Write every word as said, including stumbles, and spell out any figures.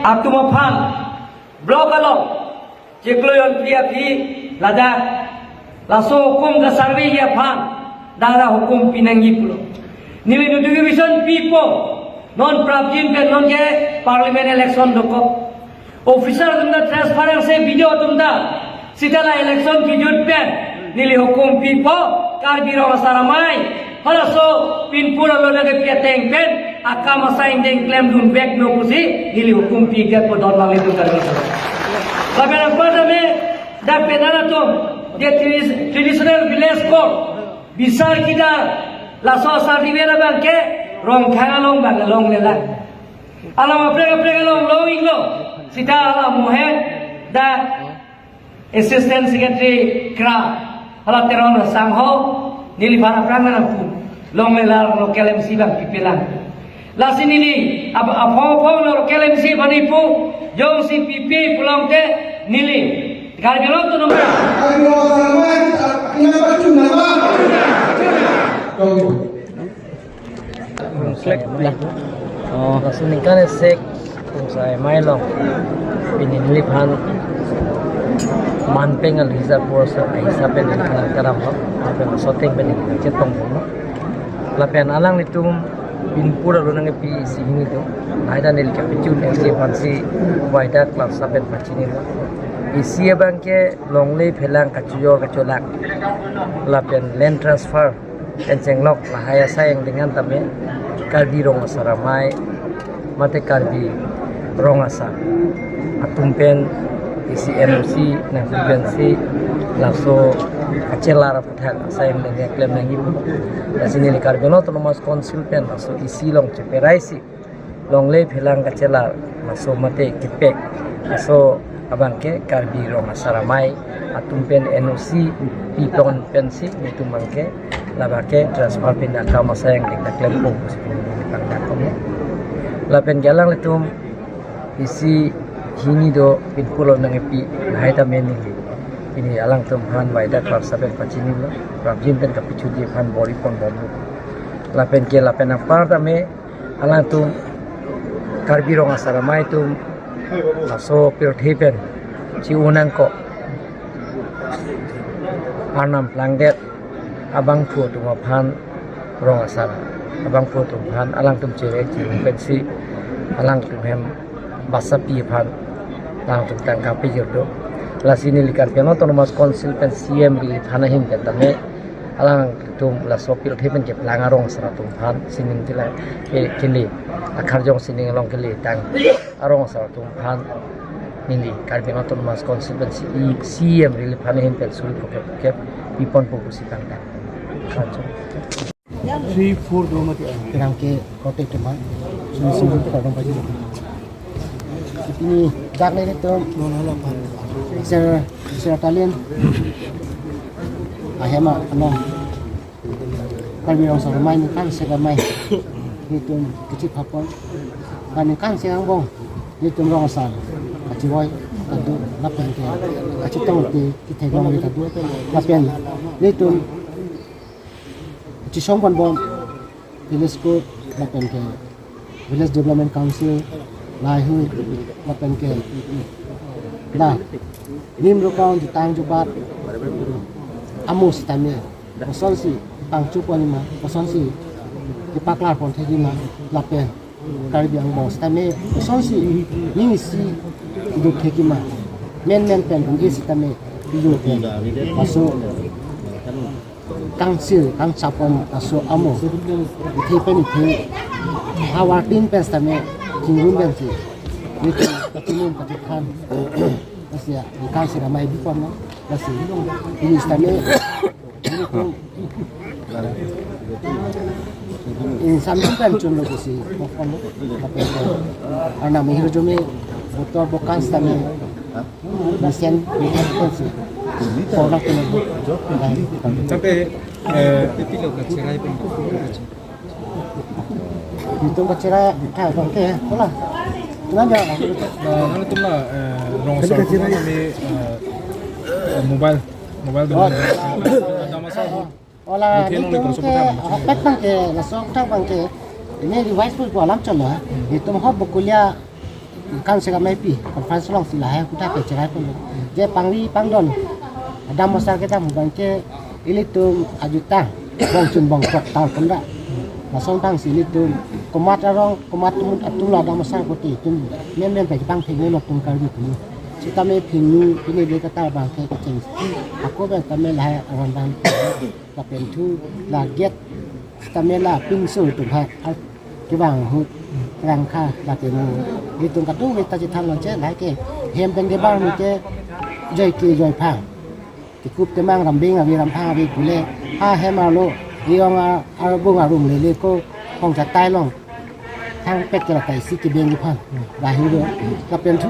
atum aphan block along chiklo jon pi aphi ladak laso hukum kasarve aphan dara hukum pinangji pulo. Neli notification pipo, non prapjin pen non ke parliament election dokok. Officer atum ta transfer angse B D O atum ta sita la election kejut pen neli hukum pipo, Karbi Rong Asar Amei halaso pinpur along nangkepi ateng pen akam asai ingdeng klemdun vek non pusi neli hukum pi ke podon wali tu kali. Lapen apar tame dak pen atum de tradi-, traditional village court bisar kidar laso asar diver abang ke Rongkhang along abang longle lang. Alam aprek aprek along long-iklo. Sita alam mohe dak Assistant Secretary kra hala Teron Sangho, neliphan aphrang nangpu. Longle lang local M C abang pipelang. Lasi neli ap-, aphong aphong local M C aphan ipu, jongsi pipe pulote neli Karbi Anglong Autonomous. Klek lah. Oh, laso ningkan isi kum sai mai long. Pini neliphan manpeng al hisap por sa hisap pen neliphan karam lo. Lapen soteng pen neliphan chetong lo. Lapen alanglitum pinpur along nangkepi isi hini do. Lahai ta neli kapachun isi aphansi waida class lapen pachinilo. Isi abang ke longle phelang kachojor kacholak. Lapen land transfer pen chenglok lahai asai ingdeng an tame Karbi Rong Asar Amei mate Karbi Rong Asar atum pen isi N O C nangpi pensi laso kachelar aphuthak asai ingdeng keklem nangji pu. Lasi neli Karbi Anglong Autonomous Council pen laso isi along cheperaisi longle phelang kachelar laso mate kepek laso abang ke Karbi Rong Asar Amei atum pen N O C pipon pensi nelitum abang ke labang ke transfer pen akam asai ingdeng ta klempo pusi pini pangdak komo. Lapen ke alanglitum isi hini do pinpur along nangkepi lahai ta menili. Pini alangtum aphan waida class lapen pachinilo. Prapjin pen kapachunji aphan bor-iponbomlo. Lapen ke lapen apar tame alangtum Karbi Rong Asar Amei atum laso pirthe pen chi-un nangkok. Arnam plangdet abangphu atum aphan Rong Asar abangphu atum aphan alangtum cherek cherung pensi alangtum hem basapi aphan alangtum tangka pejor do. Lasi neli Karbi Anglong Autonomous Council pen C M Relief Fund ahin pen tame alangtum laso pirthe pen keplang arong asar atum aphan sining tila ke kele akarjong sining along kele tang arong asar atum aphan neli Karbi Anglong Autonomous Council pen C E, C M Relief Fund ahin pen suri phokep phokep piponpo pusi pangdak. Three, four do mati. Pirang ke kote tema. Sini sini ko dong paji. Ini dak le to. No, no, no, pan. Sir, sir talin. Ahema, ano. Karbi Rong Asar Amei ningkan isi amei. Nelitum kachepapon. Ningkan isi angbong. Nelitum rong asar kachevoi ta do lapen ke kachetong te ketheklong ta do. Lapen nelitum chesongponbom village court lapen ke Village Development Council, lahai hui lapen ke la nim rokong jutang jubat amo sitame kosonsi pangchopon ma, kosonsi kepaklarpon thekji ma, lapen Karbi angbong sitame kosonsi ning isi duk thekji ma, menmen pen rum isi tame duk pen laso kangsil kangchapon laso amo ithe pen ithe havar tin pen sitame chingrum pensi nelitum kachinum kachikhan. Lasi ya, ningkan isi amei bipon na. Lasi ini sitame ini sambil kan chun lo kusi. Arnam hirjume motor bokan sitame. Mesen, mesen si. Konak tu. Tapi, eh, Nelitum kacherai kai abang ke, hola. Tuna ja. Nah, nanglitum la, eh, rong asar atum aphan kami, eh, mobile, mobile dong. Ada masalah. Hola, nelitum ke, hopet abang ke, laso abang ke. Ini device pun alam cholo. Nelitum hop Bokolia Kan sega mepi conference alongsi lahai kutha ke cherai pon. Je pangri pangdon adam asar kedam abang ke ilitum ajutang bongchun bongkok tal pon ra. Lason abangsi ilitum komat arong komat atum atum lo adam asar kote itum men men pagi pangtheng lo tum Karbi atum. Sitame phingni pini de kata abang ke kecheng. Ako abang tame lahai aron abang lapen thu la gate sitame la pinso itum ha kevang ahut rangkha lake mo. Itum kadokave ta chethan lo che lahai ke hem pen kebar mi ke joi ke joi phang. Tekup temang rambing avi ramphang avi pule ha hem arlo iyong a- arbung arung lele ko hong chatai long thang pet ke la kaisi kebeng iphan. Lahai do lapen